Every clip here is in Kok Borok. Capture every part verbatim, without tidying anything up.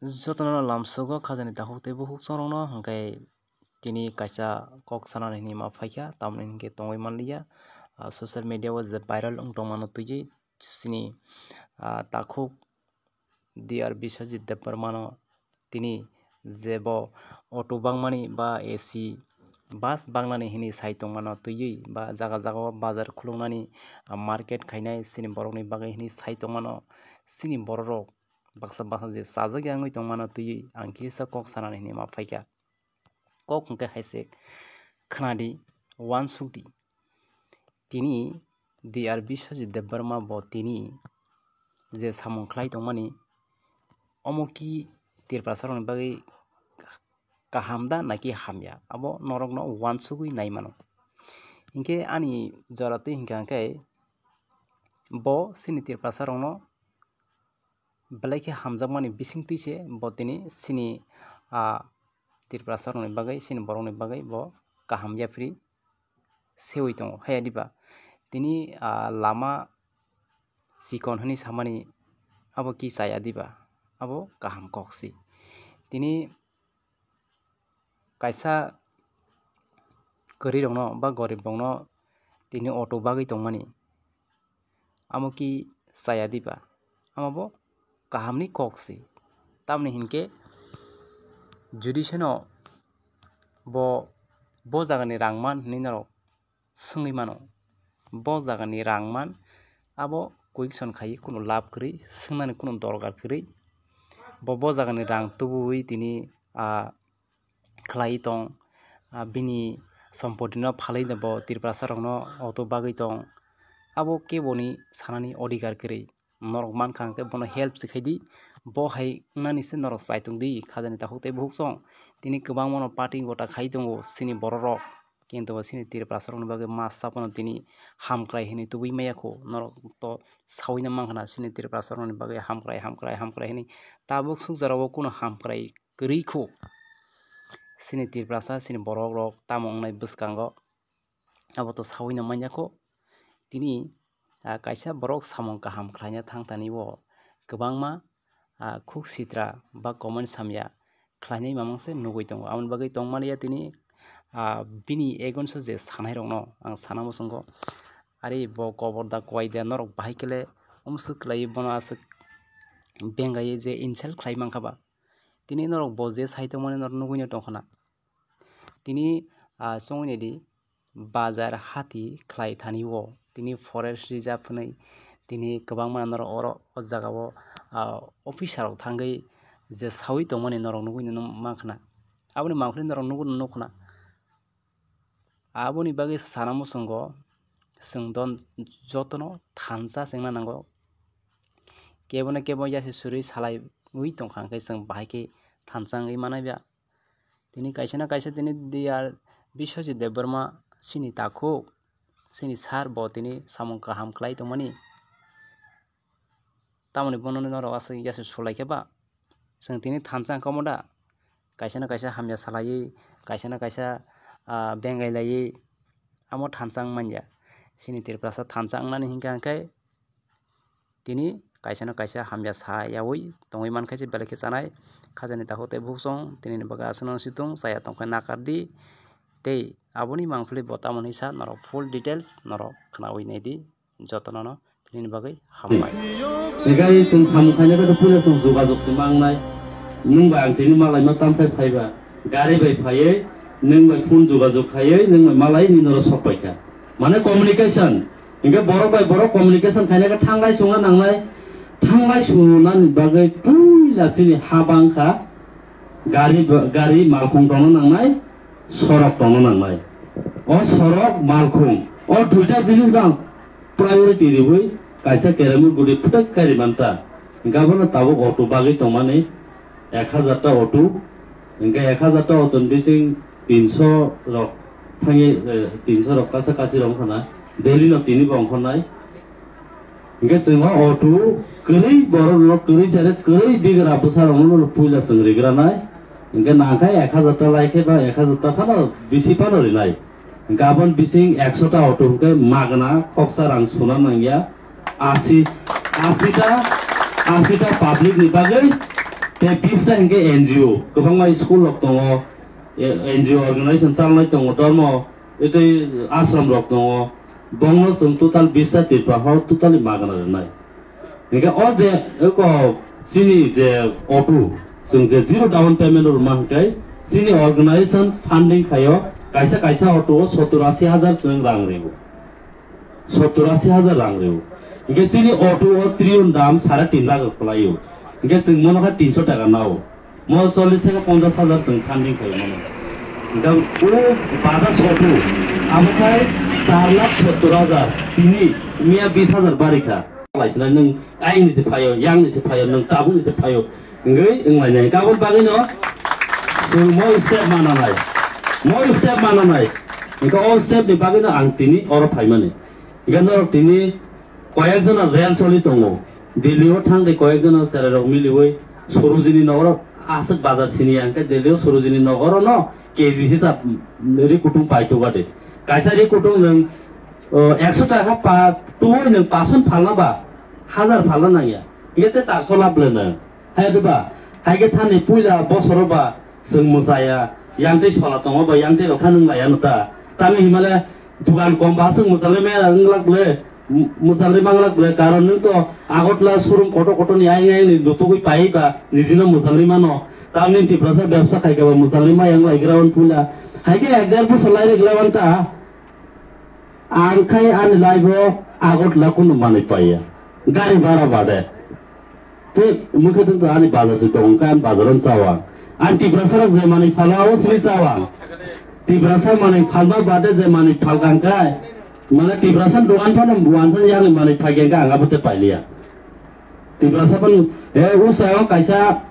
Jotono lamsogo khajani takhuk tei bukhuk chongrokno hwnkhe tini kaisa kok sanani hinwi ma phaikha, tamoni hinkhe tongwi manliya. Ah, social media o je viral wng tongmano twiwi chini, ah, takhuk D R Biswajit Debbarmano tini je bo auto bangmani ba A C bus bangnani hinwi sai tongmano twiwi ba jaga jaga o bazar khuluknani, ah, market khainai chini borokni bagwi hinwi sai tongmano chini bororok baksa baksa je chajak ya wngwi tongmano twiwi ang kisa kok sanani hinwi ma phaikha. Kok hwnkhe hai se khwnadi, uansukdi. Tini D R Biswajit Debbarma bo tini je samung khlai tongmani, omo ki Tiprasarokni bagwi kaham da naki hamya, abo norokno uansugwi nai mano. Hinkhe ani jora twi hinkha khe bo chini Tiprasarokno belai khe hamjakmani bisingtwi se bo tini chini, ah, Tiprasarokni bagwi, chini borokni bagwi bo kaham yapri seui tongo. Haya diba? Tini, ah, lama chikon hwnwi samani abo ki chaya diba? Abo kaham kok si. Tini kaisa kwrwirokno ba goribrokno tini auto bagwi tongmani amo ki chaya diba? Amo bo kahamni kok se. Tamoni hinkhe judicial no bo, bo jagani rang man hinwi norok swngwi mano. Bo jagani rang man abo question khai kunu lab kwrwi, swngnani kunu dorkar kwrwi. Bo, bo jagani rang tubuwi tini, ah, khlai tong, ah, bini sompotino phalwi bo Tiprasarokno auto bagwi tong. Abo keboni sanani odhikar kwrwi. Norok mankha hwnkhe bono help se khaidi. Bo hai wngnani se norok chai tongdi, khajani takhuk tei bukhuk chwng. Tini kwbangmano party gota khai tongo chini bororok. Kintu bo chini Tiprasarokni bagwi masa phano tini hamkrai hinwi tubui maya kho. Norok to sawino mankha na chini Tiprasarokni bagwi hamkrai, hamkrai, hamkrai hinwi. Tabuk suk jorao kunu hamkrai kwrwi kho. Chini Tiprasa, chini borokrok tamo wngnai bwskango. Abo to sawino manya kho. Tini, ah, kaisa borok samung kaham khlaina thang thani o kwbangma, ah, khuk sitra ba comment samya khlainai mamang se nugui tongo. Aboni bagwi tongmani ya tini, ah, bini against o je sanairokno ang sana muchungo. Ari bo kobor da kwai da norok bahai kele umswk khlaiwi bono aswk bengai je insult khlai mankha ba. Tini norok bo je sai tongmani norok nugui no tongkha na. Tini, ah, chongwi naidi, bazar hati khlai thani o, tini forest reserve hwnwi tini kwbangma norok oro o jaga o, ah, officer rok thangwi je sawi tongmani norok nugui no mankha na. Aboni mangkhli norok nugui no nukha na. Aboni bagwi sana muchungo chwng don jotono thansa chengna nango. Kebo no kebo yasi suri salaiwi tongkha hwnkhe chwng bahai khe thansa wngwi manai ba. Tini kaisa na kaisa tini D R Biswajit Debbarma chini takhuk, chini sir bo tini samung kaham khlai tongmani. Tamoni bono norok aswk yasi sulai khe ba? Chwng tini thansa wngkha omo da? Kaisa na kaisa hamya salaiwi, kaisa na kaisa, ah, bengai laiwi, amo thansa wng manya. Chini Tiprasa thansa wngnani hinkha hwnkhe tini kaisa no kaisa hamya sa yaui tongwi mankha se belai khe chanai. Khajani takhuk tei bukhuk chwng tini ni bagwi aswk no situng chaya tongkhe nakar di. Tei aboni mangpili bo tamoni sa norok full details norok khwnaui naidi jotono no tini ni bagwi hambai. Hinkhe chwng samung khaina khe puila chwng jogajog se mangnai. Nwng bai ang tini malai no tamthai phaiba gari bai phaiwi nwng bai phone jogajog khaiwi nwng bai malai ni norok sok paikha. Mane communication. Hinkhe borok bai borok communication khaina khe thanglai sungna nangnai, thanglai sungnani bagwi puila chini ha bangkha, gari, gari malkhung tongna nangnai, sorok tongna nangnai. O sorok, malkhung, o duita jinis no ang priority riwi kaisa keremwi gudi phutak khe rimanta. Hinkhe abono tabuk auto bagwi tongmani ek hajar ta auto, hinkhe ek hajar ta auto ni bising tinso rok thangwi, eh, tinso rok kasa kasi rok wngkha na, daily no tini bo ongkhornai. Hinkhe chwng o auto kwrwi borok no kwrwi sere kwrwi bigra bwsa rok no puila chwng rigranai. Hinkhe nangkhe ek hajar ta lai khe ba ek hajar ta phano bisi phano rinai. Hinkhe aboni bising ekso ta auto hinkhe magna khoksa rang suna nangya. Asi, asi ta, asi ta public ni bagwi Tei bista hinkhe N G O, kwbangma school rok tongo, e, N G O organization chalnai tongo, dormo, etei ashram rok tongo, bongno chwng total bista Tripura hao totally magana rwnai. Hinkhe o je eko chini je auto, chwng je zero down payment rwma hinkhe chini organization funding khaio, kaisa kaisa auto o sottor ashi hajar chwng rang rwo. Sottor ashi hajar rang rwo. Hinkhe chini auto o triun dam sare tin lakh kwlaio. Hinkhe chwng mono khe tinso taka nao. Mo chollish theke ponchash hajar chwng funding khaio mono. Hinkhe o baja sotto, abo khai char lakh sottor hajar. Tini miya bish hajar bari kha. Laisina nwng ayni se phaio, yangni se phaio, nwng tabukni se phaio. Hingwi wnglainai. Hinkhe aboni bagwino chwng mo step mananai. Mo step mananai. Hinkhe o step ni bagwino ang tini oro phaimani. Hinkhe norok tini koyekjona rel choli tongo. Delhi o thang de koyekjona cherairok miliwi Sorojini nogoro aswk bazar sini ya. Hinkhe Delhi o Sorojini nogoro no K G hisab ri kutung paitugade. Kaisa ri kutung nwng, o, ekso taka pa tuwi nwng pason phalna ba, hajar phalna nangya. Hinkhe te charso lab le nwng. Hai diba? Hai khe thani puila bosoro ba chwng mwchaya, yang tei sola tongo ba, yang tei rok kha nwng laya no ta. Tamni hinmale dugan kom ba chwng mwchalwi maya wng glak ble, m-, mwchalwi mang glak ble, karon nwng to Agartala showroom kotor kotor ni ayang ayang ni lutugwi pai ba, niji no mwchalwi mano. Tamni Tiprasa bebsa khai khe ba mwchalwi maya wng lai gra wan puila. Hai khe ek der bosor lai gra wan ta. Ang khai ani life o Agartala kunu manwi paiya. Gari bhara bade. Tei mukhe tong ani bazar se tong kha, ani bazar on chawa. Ani Tiprasa rok je manwi phala o sini chawa. Tiprasa manwi phalma bade je manwi phal kang kai. Mane Tiprasa dogan phano buan san yang manwi phai kang ang abo te pailiya. Tiprasa phan, e, usao kaisa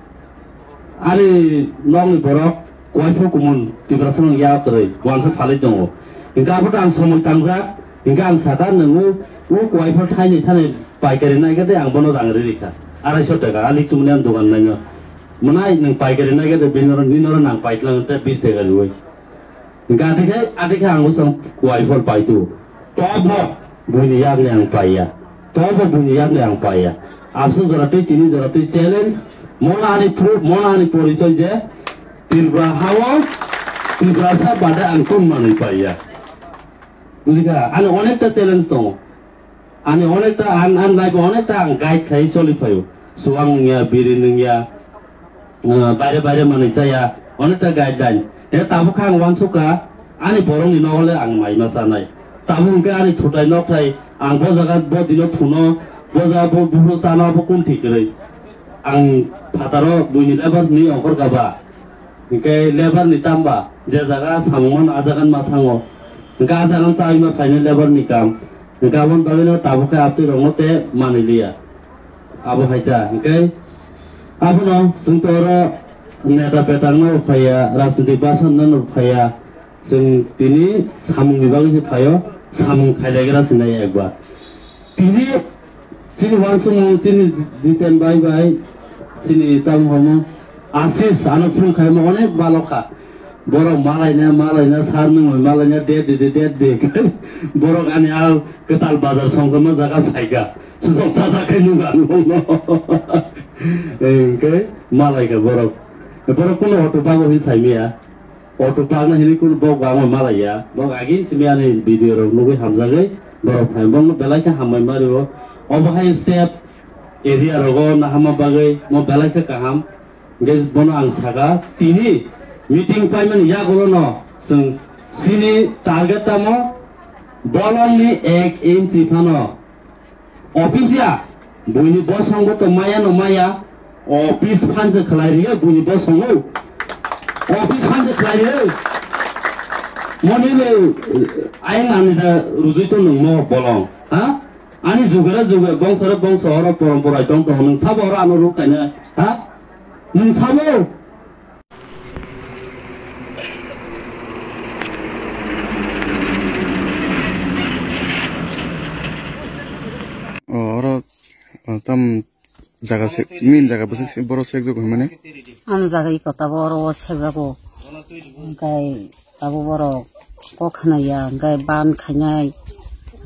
ani nokni borok kuaifo kumun Tiprasa nang ya kwrwi wansa phalwi tongo. Hinkhe abo to ang somoi tangjak, hinkhe ang saka nwngo o kuaifo thaini thani paikari naikhe de ang bono rang riri kha. Arai so taka, alik chumani ang dogan naino. Mwnai nwng paikari naikhe de bini oro, nini oro nang paitlang te bis taka riwi. Gati khai, ati khai ang usang kuai phol paitu. Tobo buini yakni ang paiya. Tobo buini yakni ang paiya. Abse jora tei tini jora tei challenge. Mona ani proof, mona ani porichoi je Tripura hao, Tiprasa bade ang kun manwi paiya. Bujikha, ani onekta challenge tongo. Ani onekta, an, an life o onekta ang guide khai choli phaio. Suang nungya, biri nungya, uh, baire baire manwi chaya, onekta guideline. E tabuk kha ang wansukha, ani borokni nogo le ang mai ma chanai. Tabuk hwnkhe ani thutai nokthai, ang bo jaga bo dino thuno, bo jaga bo buphuru chano abo kun thik kwrwi. Ang phataro buini lebar hwnwi ongkhor kha ba. Hwnkhe lebar ni tamba, je jaga samung mano, a jaga ma thango. Hwnkhe a jaga chawi ma phainai lebar ni kam. Hwnkhe aboni bagwino tabuk khe abtwi rokno te manwi liya. Abo hai ta. Hwnkhe abono chwng to oro neta petang no phaiya, rajniti basan no phaiya. Chwng tini samung ni bagwi se phaio, samung khailaigra se nai ekbar. Tini chini wansukmung, chini Jiten bai bai, chini tamo homo Asis ano phone khaima onek balo kha. Borok malaina, malaina, sar nungwi malaina, date di, date di. Borok ani al kwtal bazar songkha ma jaga phaikha. Susok sajak khai nungkha ano. Hwnkhe malaikha borok. Borok kuno auto bago hin saimaya. Auto park na hini kun bok bangma malaiya. Bok agin simi ani video rok nugui hamjagui borok phai bokno belai khe hambai mario. Obo hai step area rogo nahama bagui mo belai khe kaham. Hingke bono ang saka tini meeting paimani yagulono chwng chini target tamo bolongni ek inchi phano Office ya, buini bosong bo to maya no maya. Office phan je khlai rio, buini bosong o. Office phan je khlai rio. Moni le, ayang ani da rujui to nung mo bolong, ha? Ani jugera juge, bongsore bongso oro porompora tong tong nung sabo oro ano ruk kaina, ha? Nung sabo? O, oro, o, tam jaga se, min jaga bwswk se, borok sekjago hinmani? Ang jaga iko tabo oro o sekjago. Hingkai tabo borok kok khnaiya, hingkai ban khainai,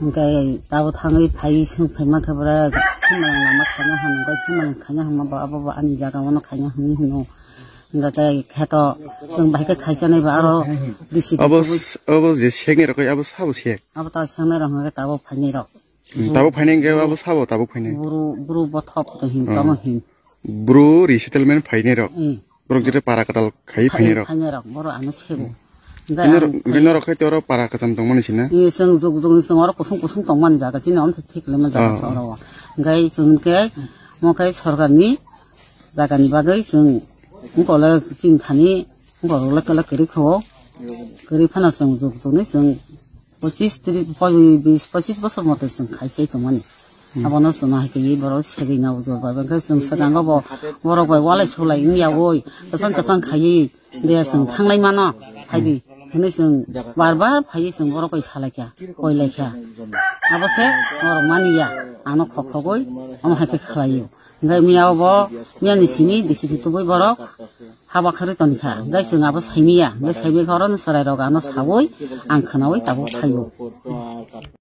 hingkai tabo thangwi phai, swng phaima khe borok. Simalang lama khaina hwn, hwnkhe simalang khaina hwnma bo abo bo ani jaga ono khaina hwnwi hwno. Hwnkhe khe to chwng bahai khe khaichanai ba aro D C Abo, abo je sekni rok abo sabo sek. Abo ta sengnai rok hwnkhe tabuk phainai rok. Hmm, tabuk phainai hwnkhe abo sabo tabuk phainai. Buru, buru bothop to hin, hmm, tamo hin. Bru resettlement phainai rok. Hmm. Borok jete para kwtal khai phainai rok. Phainai rok, boro ano sego. Hwnkhe bini ang rok, bini rok khai te oro para kwcham tongmani sina. Ye, chwng juk juk ni chwng oro kusung kusung tongmani jaga chini omthe thik le man jaga. Ah. Sa oro. Hwnkhe chwng khe mo khe sorkar ni jaga ni bagwi chwng ungkole chini thani ungkole kele kwrwi kho. Kwrwi phano chwng juk juk ni chwng Pochis, tris, poi-, bis, pochis bosor mote chwng khai se tongmani. Hmm. Abono chwng hai khe borok segwi na ujor bai. Hwnkhe chwng swkango bo borok bai walai sulai wng ya oi. Kwchang kwchang khaiwi de chwng thanglai mano. Phaidi. Hwnwi chwng bar bar phaiwi chwng borok bai salai kha, koi lai kha. Abo se borok mani ya. Ano khok khogwi omo hai khe khlai o. Hwnkhe miya bo, miya ni simi D C P tubui borok haba kharwi toni kha. Hwnkhe chwng abo saimiya. Hwnkhe saimai kha oro chwrai rok ano saui ang khwnaui tabuk phaio.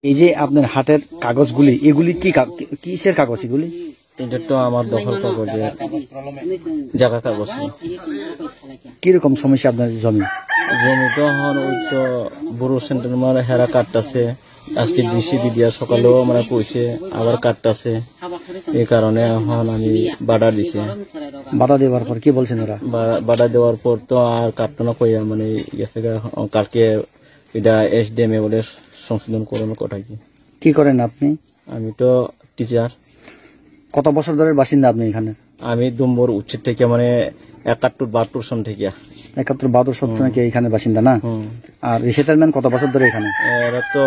এই যে আপনার হাতের কাগজগুলি, এগুলি কি কা-, কি-, কিসের কাগজ এগুলি? এটা তো আমার দখল কাগজে জাগা কাগজ। কিরকম সমস্যা আপনার জমি? জমি তো এখন ওই তো বুরু সেন্টার মানে হেরা কাটতাছে। আজকে ডিসি দিয়া সকালেও মানে কইছে, আবার কাটতাছে। এই কারণে এখন আমি বাধা দিছে। বাধা দেওয়ার পর কি বলছেন ওরা? বা-, বাধা দেওয়ার পর তো আর কাটতো না কইয়া মানে গেছে গা, কালকে এটা এসডিএম এ বলে সংশোধন করানো কথা কি। কি করেন আপনি? আমি তো টিচার। কত বছর ধরে বাসিন্দা আপনি এখানে? আমি দুম্বর উচ্ছেদ থেকে মানে একাত্তর বাহাত্তর সন থেকে। একাত্তর বাহাত্তর সন হুম। থেকে এখানে বাসিন্দা না? হুম। আর রিসেটেলমেন্ট কত বছর ধরে এখানে? এরা তো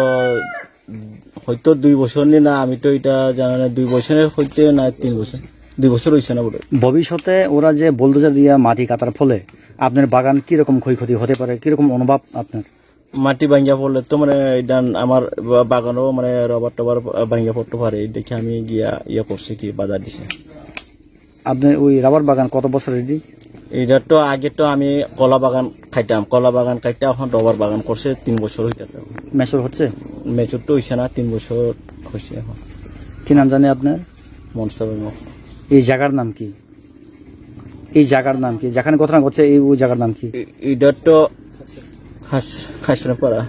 হয়তো দুই বছর নি না, আমি তো এটা জানি না, দুই বছরের হইতে না তিন বছর, দুই বছর হইছে না বোধহয়। ভবিষ্যতে ওরা যে বুলডোজার দিয়ে মাটি কাটার ফলে আপনার বাগান কিরকম ক্ষয়ক্ষতি হতে পারে, কিরকম অনুভব আপনার? মাটি ভাঙ্গিয়া পড়লে তো মানে এটা আমার বা-, বাগানও মানে রবার টবার ভাঙ্গিয়া পড়তে পারে, এই দেখে আমি গিয়া ইয়ে করছি কি বাধা দিছে। আপনি ওই রাবার বাগান কত বছর রেডি? এটা তো আগে তো আমি কলা বাগান খাইতাম, কলা বাগান খাইতে এখন রবার বাগান করছে তিন বছর হইতেছে। মেচুর হচ্ছে? মেচুর তো হইছে না, তিন বছর হইছে এখন। কি নাম জানে আপনার? মনসা বেগম। এই জায়গার নাম কি? এই জায়গার নাম কি? যেখানে ঘটনা ঘটছে এই ওই জায়গার নাম কি? এ-, এটা তো খাস-, খাসরাপাড়া।